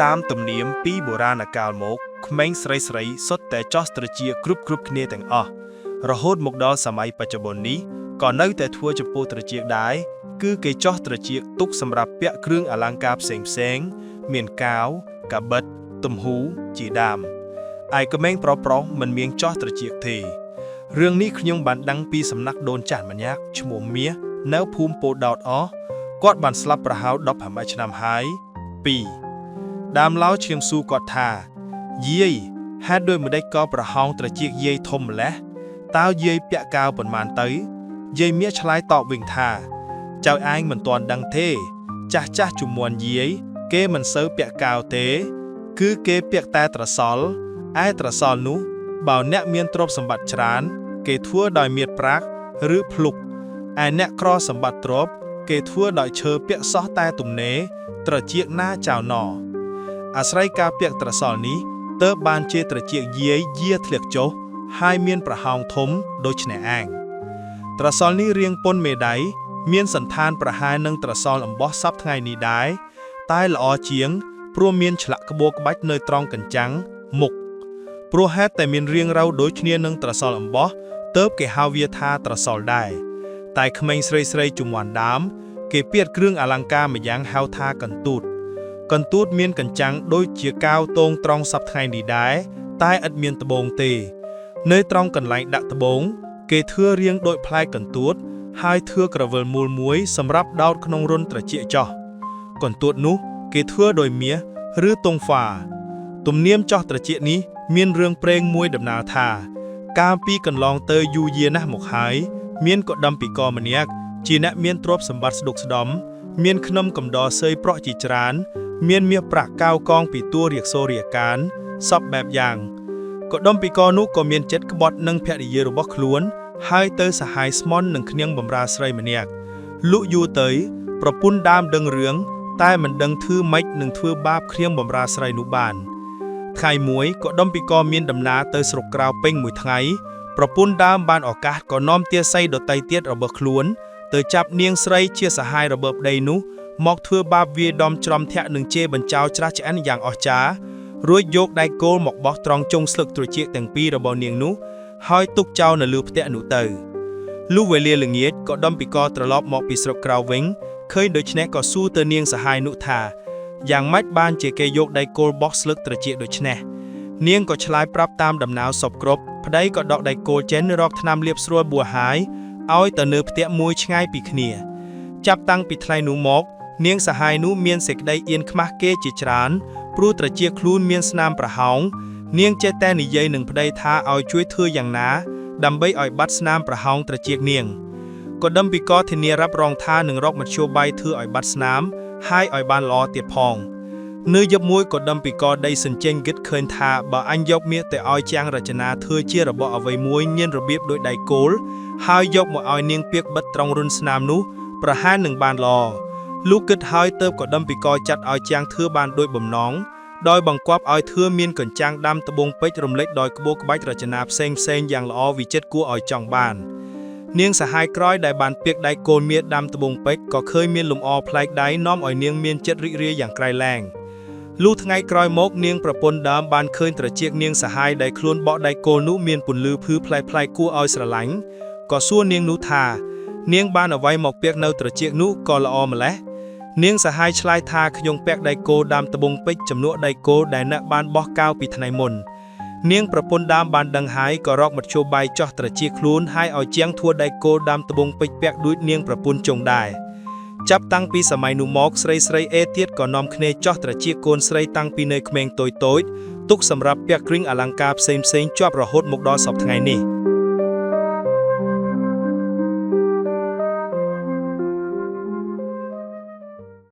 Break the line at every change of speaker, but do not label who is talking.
តាមទំនៀមពីបុរាណកាលមកក្មេងស្រីស្រីសុទ្ធតែចោះត្រចៀកគ្រប់គ្រប់គ្នាទាំងអស់រហូតមកដល់សម័យបច្ចុប្បន្ននេះក៏នៅតែធ្វើចំពោះត្រចៀកដែរគឺគេចោះត្រចៀកទុកសម្រាប់ពាក់គ្រឿងអលង្ការផ្សេងផ្សេងៗមានកាវកាបិតទំហ៊ូជាដើមឯក្មេងប្រុសប្រុសមិនមានចោះត្រចៀកទេរឿងនេះខ្ញុំបានដឹងពីសំណាក់ដូនចាស់ម្នាក់ឈ្មោះមាសនៅភូមិពោធិ៍ដោតអស់គាត់បានស្លាប់ប្រហែល18ឆ្នាំហើយ2 ដើមឡើយឈៀងស៊ូគាត់ថាយាយហេតុដូចម្ដេចក៏ប្រហោងត្រចៀកយាយធំម្ល៉េះតើយាយពាក់កាវប៉ុន្មានទៅយាយមាសឆ្លើយតបវិញថាចៅឯងមិនទាន់ដឹងទេ ចាស់ចាស់ជំនាន់យាយគេមិនសូវពាក់កាវទេ គឺគេពាក់តែត្រសល់ឯត្រសល់នោះបើអ្នកមានទ្រព្យសម្បត្តិច្រើន គេធ្វើដោយមៀតប្រាក់ឬភ្លុកឯអ្នកក្រសម្បត្តិទ្រព្យគេធ្វើដោយឈើពាក់សោះតែទំនេរត្រចៀកណាចៅណ អាស្រ័យការពាក់ត្រសល់នេះទើបបានជាត្រចៀកយាយយាធ្លាក់ចុះហើយមានប្រហោងធំដូចនេះឯងត្រសល់នេះរាងប៉ុនមេដៃមានសន្តានប្រហែលនឹងត្រសល់អំបោះសពថ្ងៃនេះដែរតែល្អជាងព្រោះមានឆ្លាក់ក្បួរក្បាច់នៅត្រង់កញ្ចាំងមុខព្រោះហេតុតែមានរាងរៅដូចគ្នានឹងត្រសល់អំបោះទើបគេហៅវាថាត្រសល់ដែរតែក្មេងស្រីស្រីៗជំនាន់ដើមគេពាក់គ្រឿងអលង្ការម្យ៉ាងហៅថាកន្ទូត កន្ទួតមានកញ្ចាំងដូចជាកាវទងត្រង់សប្ថ្ងៃនេះដែរតែឥតមានត្បូងទេ នៅត្រង់កន្លែងដាក់ត្បូង គេធ្វើរាងដូចផ្លែកន្ទួត ហើយធ្វើក្រវិលមូលមួយសម្រាប់ដោតក្នុងរន្ធត្រចៀកចោះកន្ទួតនោះគេធ្វើដោយមាសឬតុងហ្វាទំនៀមចោះត្រចៀកនេះមានរឿងព្រេងមួយដំណាលថា កាលពីកន្លងទៅយូរយារណាស់មកហើយ មានកុដុម្ពីកម្នាក់ជាអ្នកមានទ្រព្យសម្បត្តិស្ដុកស្ដំ មានខ្នឹមកំដរសើយប្រក់ជាច្រើន មានមាសប្រាក់កៅកងពីតួរៀកសូរាកានសពបែបយ៉ាងកុដុម្ពីកនោះក៏មានចិត្តក្បត់នឹងភរិយារបស់ខ្លួន ហើយទៅសហាយស្មន់នឹងគ្នាងបំរើស្រីម្នាក់លក់យូរទៅ ប្រពន្ធដើមដឹងរឿងតែមិនដឹងធ្វើម៉េចនឹងធ្វើបាបគ្នាងបំរើស្រីនោះបាន ថ្ងៃមួយក៏ដុំពីកមានដំណើរទៅស្រុកក្រៅពេញមួយថ្ងៃប្រពន្ធដើមបានឱកាសក៏នាំទាស័យដតីទៀតរបស់ខ្លួន ទៅចាប់នាងស្រីជាសហាយរបស់ប្តីនោះមកធ្វើបាបវាដំច្រំធាក់នឹងជេរបញ្ចោច្រាស់ឆ្អិនយ៉ាងអស្ចារ្យរួចយកដែកគោលមកបោះត្រង់ចុងស្លឹកត្រចៀកទាំងពីររបស់នាងនោះហើយទុកចោលនៅលើផ្ទះនោះទៅលុះវេលាល្ងាចក៏ដំពីកត្រឡប់មកពីស្រុកក្រៅវិញឃើញដូច្នេះក៏សួរទៅនាងសហាយនោះថាយ៉ាងម៉េចបានជាគេយកដែកគោលបោះស្លឹកត្រចៀកដូច្នេះនាងក៏ឆ្លើយប្រាប់តាមដំណើរសពគ្រប់ប្តីក៏ដកដែកគោលចេញរកថ្នាំលាបស្រួលបួហើយឲ្យទៅនៅផ្ទះមួយឆ្ងាយពីគ្នា ចាប់តាំងពីថ្ងៃនោះមក នាងសហាយនោះមានសេចក្តីអៀនខ្មាស់គេជាច្រើនព្រោះត្រចៀកខ្លួនមានស្នាមប្រហោងនាងចេះតែនិយាយនឹងប្តីថាឲ្យជួយធ្វើយ៉ាងណាដើម្បីឲ្យបាត់ស្នាមប្រហោងត្រចៀកនាងក៏ដឹមពីកធានារ៉ាប់រងថានឹងរកមធ្យោបាយធ្វើឲ្យបាត់ស្នាមហើយឲ្យបានល្អទៀតផងនៅយប់មួយក៏ដឹមពីកដីសញ្ជេងគិតឃើញថាបើអញយកមាសទៅឲ្យជាងរចនាធ្វើជារបស់អ្វីមួយមានរបៀបដូចដៃគោលហើយយកមកឲ្យនាងពាកបិទត្រង់រុនស្នាមនោះប្រហែលនឹងបានល្អលោកគិតហើយទៅក៏ដឹមពីកចាត់ឲ្យជាងធ្វើបានដូចបំណងដោយបង្គាប់ឲ្យធ្វើមានកញ្ចាំងដាំត្បូងពេជ្ររំលេចដោយក្បូរក្បាច់រចនាផ្សេងផ្សេងយ៉ាងល្អវិចិត្រគួរឲ្យចង់បាន នាងសហាយក្រោយដែលបានពាកដៃគោលមៀតដាំត្បូងពេជ្រក៏ឃើញមានលំអប្លែកដៃនាំឲ្យនាងមានចិត្តរីករាយយ៉ាងក្រៃលែងលុះថ្ងៃក្រោយមកនាងប្រពន្ធដើមបានឃើញត្រចៀកនាងសហាយដែលខ្លួនបកដៃគោលនោះមានពន្លឺភឺប្លែកៗគួរឲ្យស្រឡាញ់ក៏សួរនាងនោះថានាងបានអ្វីមកពាកនៅត្រចៀកនោះក៏ល្អម្ល៉េះនាងសហាយឆ្លើយថាខ្ញុំពាក់ដៃគោលដាំត្បូងពេជ្រជំនួសដៃគោលដែលអ្នកបានបោះកៅពីថ្ងៃមុន នាងប្រពន្ធដើមបានដឹងហើយក៏រកមធ្យោបាយចោះត្រចៀកខ្លួនហើយឲ្យជាងធួដៃគោលដាំត្បូងពេជ្រពាក់ដូចនាងប្រពន្ធចុងដែរចាប់តាំងពីសម័យនោះមកស្រីស្រីអេទៀតក៏នាំគ្នាចោះត្រចៀកកូនស្រីតាំងពីនៅក្មេងតូចៗទុកសម្រាប់ពាក់គ្រឿងអលង្ការផ្សេងៗជាប់រហូតមកដល់សព្វថ្ងៃនេះ។